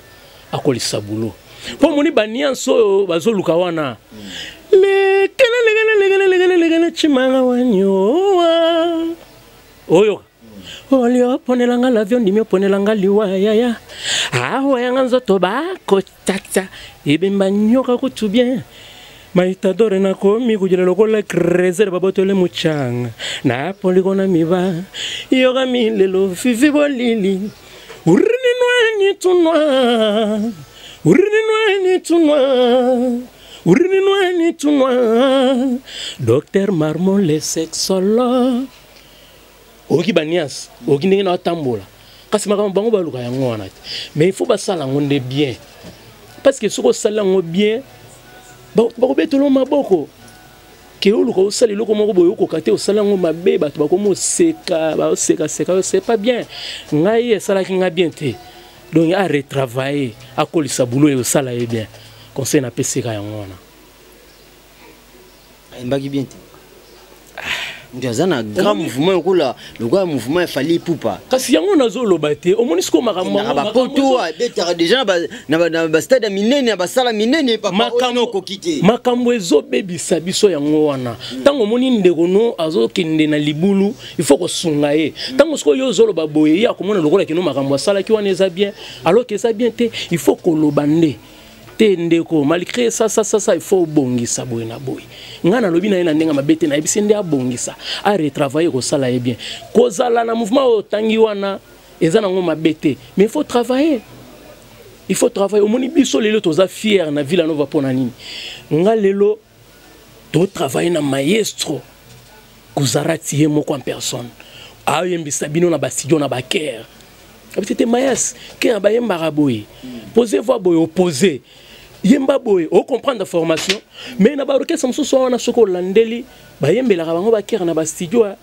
akolisa boulot, mpo omoni baniance oyo bazoluka wana, lekele lekele lekele lekele lekele cimanga wanyoa oyoka olio oponelanga lavio, ndimi oponelanga liwa yaya awa yanga nzoto bakotata ebemba nyoka kutu bien maitadore nakomi kujela lokola creser babotole muchanga napoliko na miba yoka milelo fifi bolili urinинweni tunwa urinинweni tunwa urinинweni tunwa docteur Marmon le sexologue. Oyoki baniance, oyoki ndenge na atambola, kasi makambo bango baluka yango wana te, mais il faut basala yango nde bien, parce que soki osali yango bien, bakobetela maboko. Ke oluka osala eloko moko boye, okoka te, osala yango mabe, bato bakomi oseka, baosekaseka yo, c'est pas bien. Ngai esalaki ngai bien te. Donc aretravaille, akolisa boulot, osala ye bien. Conseil napesika yango wana. Ayembaki bien te? Moto aza na grand mouvement lokola lokola mouvement ya Fally Ipupa. Kasi yango nazoloba te, omoni sikoyo makambo yango bapoto abetaka déjà na bastade ya minene, ya basala minene, papa, oyo okoki te. Makambo ezobebisa biso yango wana. Ntango omoni ndeko no azokende na libulu, il faut kosunga ye. Ntango sikoyo yo ozoloba boye, ye akomona lokola kino makambo asalaki wana eza bien, alors que eza bien te. Il faut koloba nde te, ndeko, malgré ça ça ça ça, il faut obongisa boye na boye. Ngai nalobi na ye na ndenge mabe te, nayebisi nde abongisa, aretravaille, kosala ye bien. Kozala na mouvement oyo otangi wana eza nango mabe te, mais il faut travailler, il faut travailler. Omoni biso lelo toza fier na Villa Nova mpo na nini? Nga lelo totravaille na maestro Kuzarati ye moko en personne, ayembisa bino na bastudio na bakere abiti te mayas kere bayembaka boye, pose voix boye, opose yemba boye, ocomprendre formation. Mais na baorchestre mosusu wana, soki olandeli, bayembelaka bango bakere na bastudio,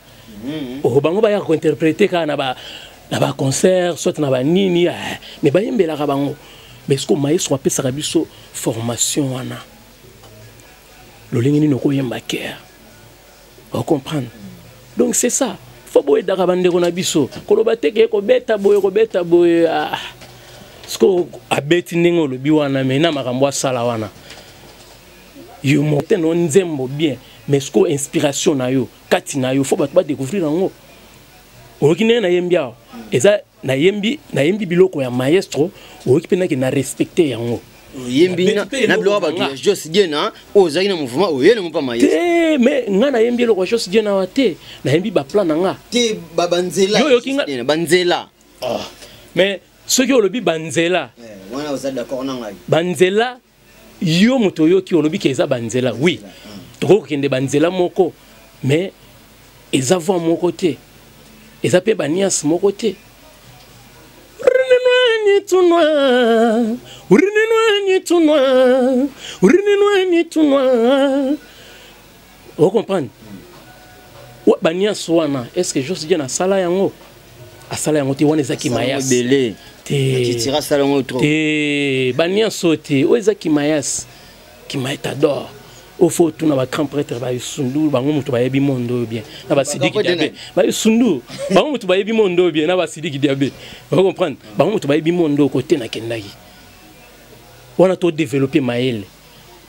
oh, bango bayaka kointerprete kaka na baconcert soit na banini, mais bayembelaka bango. Mais ce que maestro apesaka biso formation wana, lolenge nini okoyemba kere, ocomprendre? Donc c'est ça, faut boyedaka bandeko na biso. Koloba te ke kobeta boye, kobeta boye, ah. Siko abeti ndenge olobi wana, mais na makambo asala wana, yo moko te no nzembo bien, mais siko inspiration na yo kati na yo, faut bato badécouvrir yango. Oyoki ndenge nayembi awa, eza nayembi, nayembi biloko ya maestro, oyoki mpe nake na respecte yango. Oyembi na biloko bato ya Jos Diena oyo ozalaki na mouvement, oyele mo mpa maestro. Te, mais nga nayembi eloko ya Jos Diena awa te, nayembi baplan na nga. Te, banzela. Yo oyoki nga banzela. Oh. Mais soki olobi banzela, wana oza d'accord na ngai. Banzela, yo moto oyoki, olobi ke eza banzela, oui, tokoki kokende banzela moko, mais eza voix moko te, eza mpe baniance moko te. Urinenweni tunwa urinenweni tunwa urinenweni tunwa, ocomprendre? Baniance wana, est ce que Jos Dieu asala yango? Asala yango te, wana ezaki mayas te. Te, baniance oyo te, oyo eza kimayas, kimaetador. Ofo otuna ba grand prêtre bayesundu, bango moto bayebi monde oyo bien na basidiki diabe. Bayesundu, bango moto bayebi monde oyo bien na basidiki diabe. Ocomprendre? Bango moto bayebi monde oyo kote nakendaki wana. Todéveloppe mayele,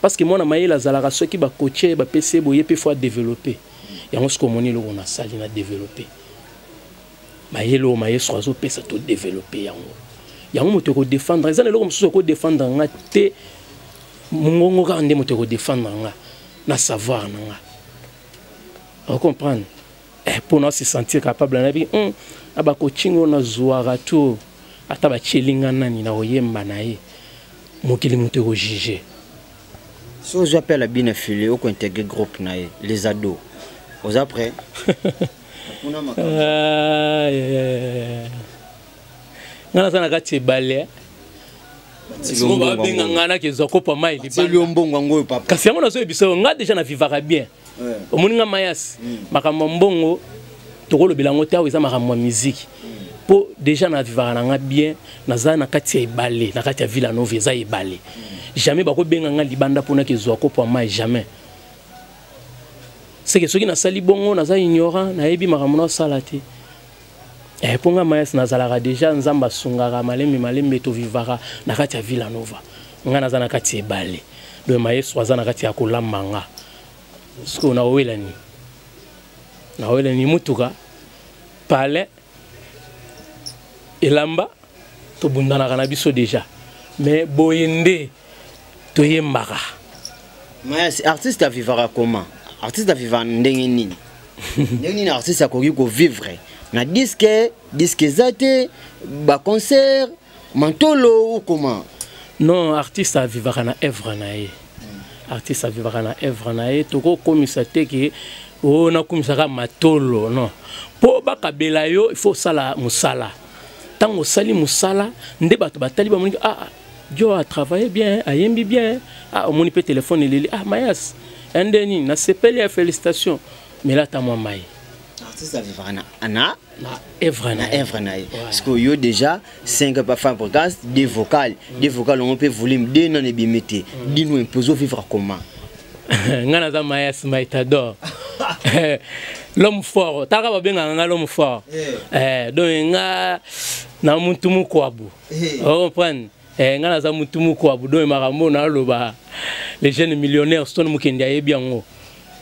parce que mwana mayele azalaka soki bakotie, bapesi ye boye mpe fo adéveloppe yango. Soki omoni eloko nasali na développe mayele oyo maestro azopesa, todéveloppe yango. Yango moto ekodéfendre, eza na eloko mosusu ekodéfendre nga te. Mongongo kaka nde moto ekodéfendre nga na savoir na nga, ocomprendre? Mpona se sentir capable, nayebi na bacoaching oyo nazwaka to ata batieli nga nani na koyemba na ye, mokili moto ekojuge. So ozwi appel abina fili, okointégrer groupe na ye, les ados, oza prêt? Nga naza na kati ebale. Babenga nga nakezwa kopa mai. Mbongo yango oyo, papa. Kasi yango nazoyebisa yo, nga déjà navivaka bien. Omoni nga mayasi, makambo ya mbongo tokolobela yango te awa, eza makambo ya miziki. Mpo déjà navivaka na nga bien, naza na kati ya ebale, na kati ya Villa Nova, eza ebale. Jamais bakobenga nga libanda mpona kezwa kopo ya mai, jamais. Seke soki nasali bongo, naza ignorant, nayebi makambo nasala te. Mpo nga mayasi nazalaka déjà, Nzambe asungaka malembe malembe, tovivaka na kati ya Villa Nova. Nga naza na kati ya ebale, donc maestro aza na kati ya kolamba nga. Sikoyo nawela nini? Nawela nini? Mutuka, palais, elamba, tobundanaka na biso déjà, mais boye nde toyembaka. Mayasi, artiste avivaka comment? Artiste avivaka ndenge nini? Ndenge nini artiste akoki kovivre na disque? Disque eza te, baconcert, mantolo ou comment? Non, artiste avivaka na œuvre na ye. Artiste avivaka na œuvre na ye. Tokokomisa te ke oyo nakumisaka matolo, non. Mpo bakabela yo, il faut osala mosala. Ntango osali mosala nde bato batali, bamoni: "Ah, Dio a travaillé bien, ayembi bien." Ah, omoni mpe telefone eleli: "Ah, Mayas, nde nini, nasepeli ya félicitation, melata mwa mai." Artiste avivaka na na Na œuvre na œuvre na ye. Parce que yo déjà 5 Fabregas, deux vocal, deux vocal ongo mpe volume 2 nano ebimi te. Dis-nous un peu, ozovivre comment? Nga naza Mayas Maitador, l'homme fort. Taka babengaka nga l'homme fort. Donc nga na mutu mokwabu, ocomprendre? Nga naza mutu mokwabu, donc makambo naloba, les jeunes millionnaires Stone Mokendi ayebi yango.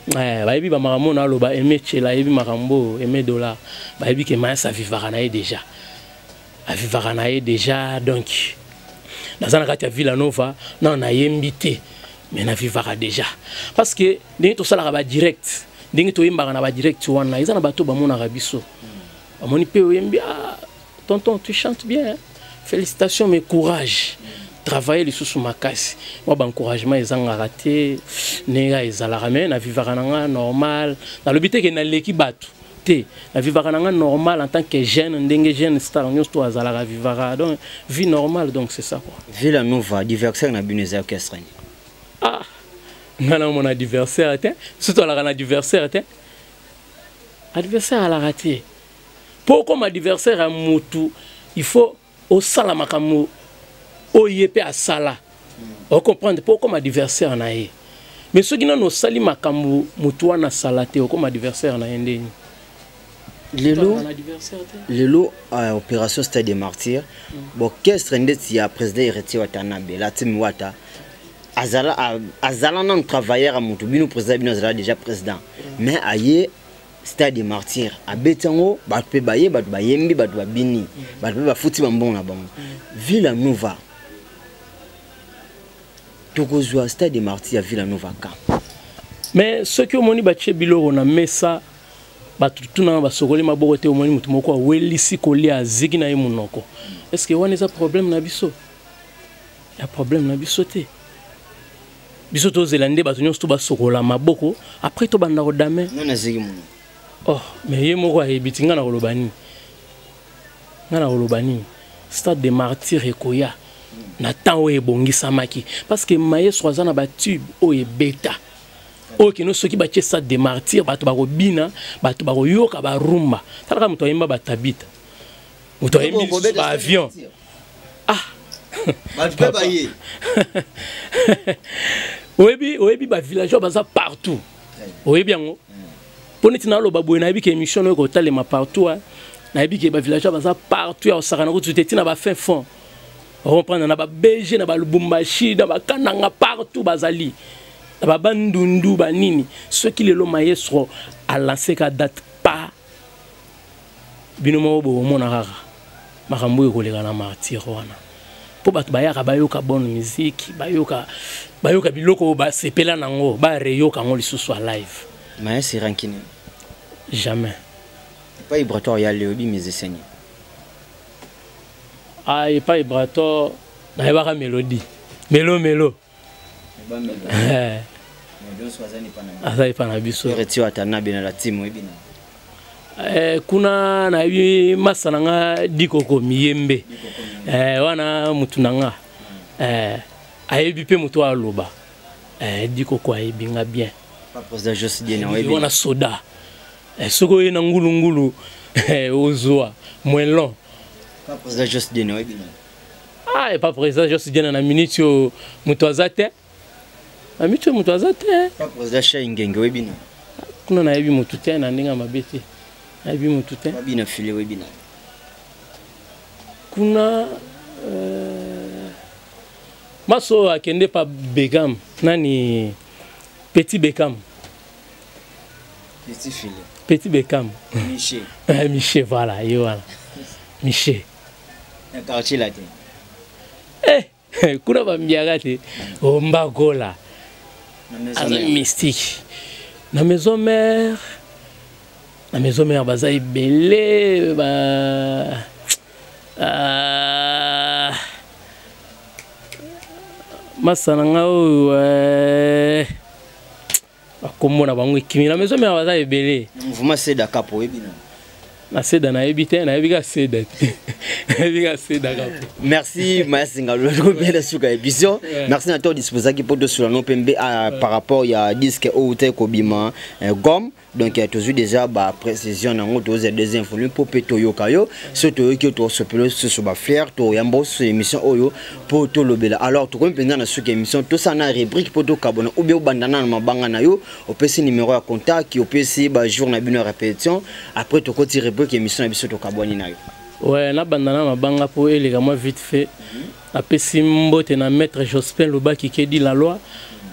Bayebi bamakambo naloba, Aime Chela ayebi makambo, Aime Dollar bayebi ke Mayas avivaka na ye déjà, avivaka na ye déjà. Donc naza na kati ya Villa Nova, nano nayembi te, mais navivaka déjà, parce que ndenge tosalaka badirect, ndenge toyembaka na badirect wana, eza na bato bamonaka biso, bamoni mpe oyembi: "Ah, tonton, tu chantes bien, félicitations, mais courage, travailler lisusu makasi." Mwa baencouragement ezangaka te ndenge ezalaka. Mais navivaka na nga normal, nalobi te ke naleki bato te. Navivaka na nga normal en tant que jeune, ndenge jeune star nyonso to azalaka, vivaka, donc vie normale, donc c'est ça quoi. Villa Nova, adversaire na bino eza orchestre ni? Ah, nga namona adversaire te. Surtout alaka na adversaire te, adversaire alaka te. Mpo okoma adversaire ya mutu, il faut osala makambo oyo ye mpe asala, ocomprendre? Mpo okoma adversaire na ye. Mais soki nano osali makambo motu wana asala te, okoma adversaire na ye ndeni? Lelo, lelo opération Stade de Martyr, orchestre ndeti ya président Héritier Watanabe, latimi wata azala, azala nanu travailleur ya motu bino, président bino azala déjà président, mais aye Stade de Martyr, abeti yango, bato mpe baye, bato bayembi, bato babini, bato mpe bafuti bambongo na bango. Villa Nova, tokozwa Stade de Martyr ya Villa Nova ka? Mais soki omoni batie biloko na mesa, bato tunanga basokoli maboko te, omoni motu moko awelisi kolia, aziki na ye monoko, est ce que wana eza problème na biso? Ya problème na biso te. Biso tozela nde bato nyonso to basokola maboko, après tobanda kodame. Nani aziki monoko? Oh, mais ye moko ayebi ti. Ngai na koloba nini? Ngai na koloba nini? Stade de Martyr ekoya na temps oyo ebongisamaki, parce que maestro aza na batube oyo ebeta, oyo kino soki batie Stade de Martyr, bato bakobina, bato bakoyoka barumba. Talaka moto ayemba batabita, moto ayembi lisusu baavion. Ah. Bato mpe baye. Oyebi, oyebi ba villageois baza partout. Oyebi yango. Mpo neti naloba boye, nayebi ke émission oyo ekotalema partout, hein. Nayebi ke ba villageois baza partout ya kosakana kutu te, ntina ba fin fond reprendre na ba BG, na ba Lubumbashi, na ba Kananga, partout bazali na ba Bandundu banini. Soki lelo maestro alance ka date pa bino moko, bokomona kaka makambo oyo ekoleka na Martyr wana, mpo bato bayaka bayoka bonne musique, bayoka biloko oyo basepela nango, bareyoka yango lisusu a live. Maestro rancune? Jamais. Epai Ibrator ya leo bi musicien? Ah, epai Ibrator nayebaka mélodie melo melo. Aza epa na biso. Retio Atanabe na la team, oyebi na? Kuna nayebi masa na nga Dikoko Miyembe. Wana mutu na nga ayebi mpe moto aloba. Dikoko ayebi nga bien. Président Jos Diena, oyebi? Wana soda. Soki oye na ngulungulu, ozwa moelon. Président Jos Diena, oyebi na? Ah, epa président Jos Diena, na minute oyo moto aza te, na minute oyo moto aza te. Président Shai Ngenge, oyebi na? Kuna nayebi motu te, na ndenge ya mabe te, nayebi motu te. Babina file, oyebi na? Kuna maso oyo akende pa Bekam, nani, Petit Bekam. Petit file. Petit Bekam. Miché. Miché, voilà, ye wana Miché. Na Quartier Latin? Kuna bambiaka te, ombakola aza mystique. Na Maison Mère, na Maison Mère baza ebele ba masa na nga oyo, bakombo na bango ekimi. Na Maison Mère baza ebele. Mouvement Seda Kapo, oyebi na? Na Seda nayebi te, nayebi ka Seda te, nayebi ka Seda Kapo. Merci Mayasinga lobela suka émission. Merci na to disposaki mpo tosula no mpe mbe par rapport ya disque oyo te kobima, gomme. Donc tozwi déjà baprécision nango, tozwa deuxième volume mpo mpe toyoka yo. So toyoki yo, tosopela susu bafleur, toyamba osusu émission oyo mpo tolobela. Alors tokomi mpenza na suki émission, tosala na rubrique mpo tokabona ou bien obanda na mabanga na yo, opesi numéro ya contact, opesi bajour na bino ya répétition, après tokoti rubrique émission na biso, tokabwani na yo. Ouais, nabanda na mabanga mpo eleka mwa vite fait. Napesi mbote na maître Jospin Lobaki Kedi la loi,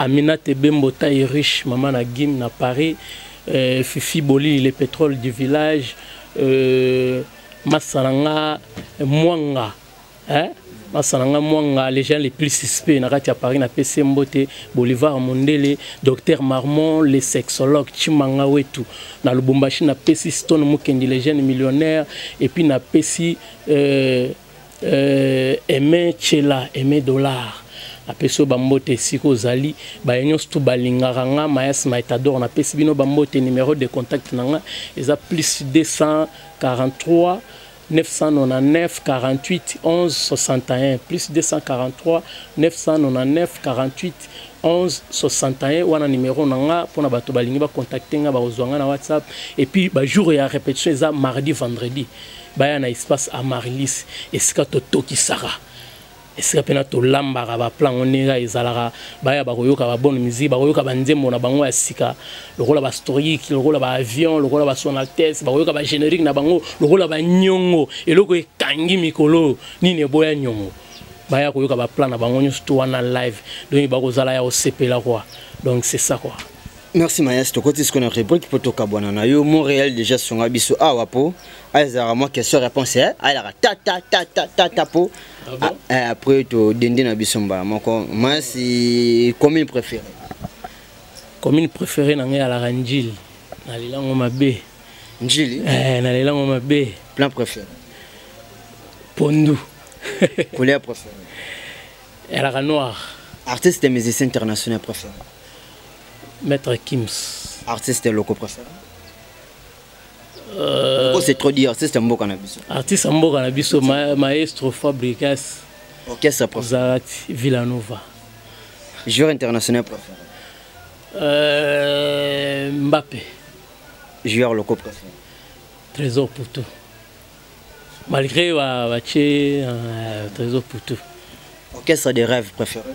Aminata Bembo taille riche, mama na Gim na Paris, Fifi Boli le pétrole du village, Masalanga Mwanga, hein? Masalanga Mwanga, les gens les plus suspects na kati ya Paris, napesi mbote Bolivar Mondele, docteur Marmon le sexologue, Chimanga Wetu na Lubumbashi, napesi Stone Mukendi les jeunes millionnaires, et puis napesi Aimé Chela, Aimé Dollar, napesi oyo bambote esika ozali. Baye nyonso tu balingaka nga Mayas Maetador, napesi bino bambote. Numéro de contact na nga eza plus 243 999 48 11 61, plus 243 999 48 11 61. Wana numéro na nga mpona bato balingi bacontacte nga, bakozwa nga na WhatsApp. Et puis bajour ya répétition eza mardi, vendredi. Baya na espace Amarilis, esika totokisaka, esika mpena tolambaka baplan ngo ndenge ezalaka. Baya, bakoyoka babonne musique, bakoyoka banzembo na bango ya sika lokola bastorique, lokola baavion, lokola basonaltes, bakoyoka bagénérique na bango lokola banyongo. Eloko ekangi mikolo nini eboya nyongo. Baya koyoka baplan na bango nyonso to wana live, donc bakozala ya kosepela quoi. Donc c'est ça quoi. Merci Mayas. Tokoti sikoyo na rubrique mpo tokabwana na yo. Montréal déjà songa biso awa mpo azalaka mwa question réponse, ayalaka ta ta ta ta ta ta mpo. Ah bon? Après todende na biso mbala moko. Mayas, commune préférée? Commune préférée na ngai alaka Njili, nalelango mabe. Njili. Nalelango mabe. Plat préféré? Pondu. Couleur préférée? Elaka noir. Artiste et musicien international préféré? Maître Kims. Artiste locaux préféré? Oh, c'est trop dire, artiste mboka na biso. Artiste mboka na biso, maestro Fabricas. Orchestre préféré? Zarati Villanova. Joueur international préféré? Mbappé. Joueur locaux préféré? Trésor Poutou, malgré batie Trésor Poutou. Orchestre des rêves préféré?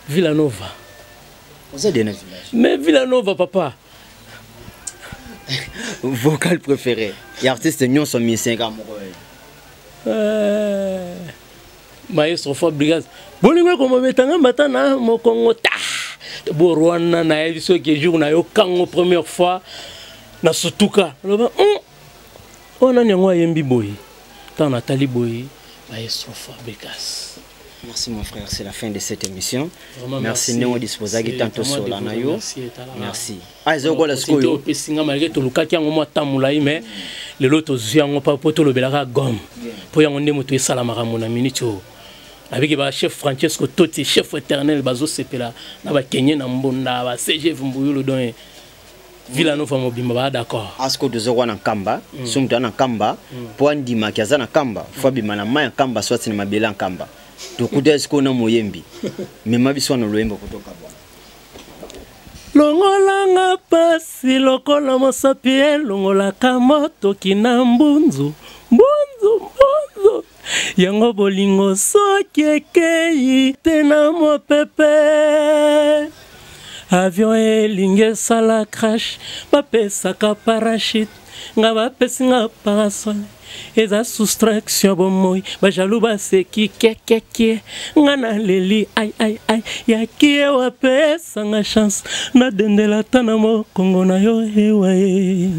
Villanova. Oza de na village. Mais Villanova papa. Vocal préféré ya artiste nyonso musicien kaka moko. Maestro Fabregas bolingo ekomobetanga mbata na mokongo ta borwana nayebi soki jour nayokango première fois na sutuka loba oyo nani yango ayembi boye ntango natali boye maestro Fabregas. Merci mon frère, c'est la fin de cette émission. Vraiment, merci ndenge odisposaki tant tosola na yo. Merci. Ah eza kola sikoyo. Opesi nga malgré tolukaki yango mwa temps molai mais lelo tozwi yango mpo po tolobelaka gomme. Mpo yango nde moto esalamaka mo na minute oyo. Abiki ba chef Francesco Totti, chef éternel bazosepela na bakenye na mbonda ba CGF Mbuyulu donc Villanova mobimba ba d'accord. Asko tozokuwa na nkamba, so moto aza na nkamba mpo andimaki aza na nkamba, fo abima na mai ya nkamba soit na mabele ya nkamba. Tokuta sikoyo na moyembi mema biso wana loyembo kotoka bwana. Longolanga pasi lokola mosapi elongolaka motoki na mbunzu mbunzu mbunzu yango bolingo soki ekei te na mopepe avion elingi esala crash bapesaka parachute nga bapesi nga parasol eza soustraction bomoi bajaloux baseki kiekekie nga naleli ai ai ai yaki ewa pesanga chance nadendela ata na mokongo na yo ewa ye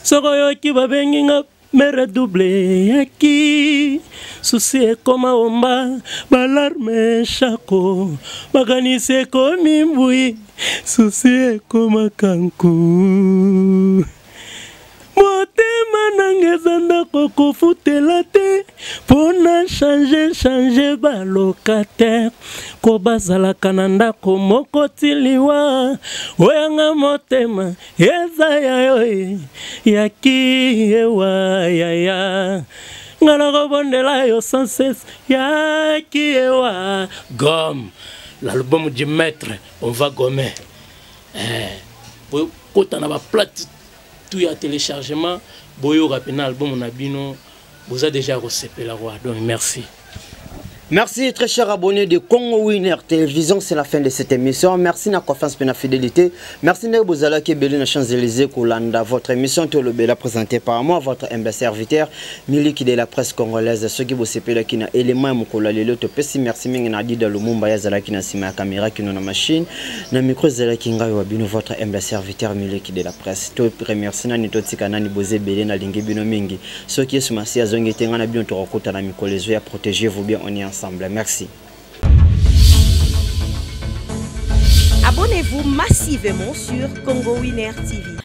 soki oyoki babengi nga mere double yaki susi ekoma omba balarme shako makanisi ekomi mbui susi ekoma kanku motema nanga eza ndako kofutela te mpo na change change balocataire ko bazalaka na ndako moko ti liwa oyanga motema eza ya yo e, yaki ewa yaya nga nakobondela yo sans cesse yaki ewa gomme l'album du maître on va gommer eh, kota na baplate tout ya téléchargement boyoka mpena album na bino boza déjà kosepela quoi donc merci. Merci très cher abonné de Congo Winner Télévision, c'est la fin de cette émission. Merci na confiance et na fidélité. Merci de vous aller qui na Champs-Élysées Kolanda. Votre émission Tolobela présentée par moi, votre humble serviteur Miliki de la presse congolaise. Ceux qui vous sepela qui na élément mokola lelo to pesi merci mingi na Dida Lumumba ya zala ki na sima ya caméra ki na machine. Na micro zala ki ngai wa bino votre humble serviteur Miliki de la presse. To remercie nani to tika nani boze belé na lingi bino mingi. Soki Yesu Masiya azongi te, ngai na bino tokokutana mikolo ezoya. Protégez-vous bien, on est ensemble. Merci. Abonnez-vous massivement sur Congo Winner TV.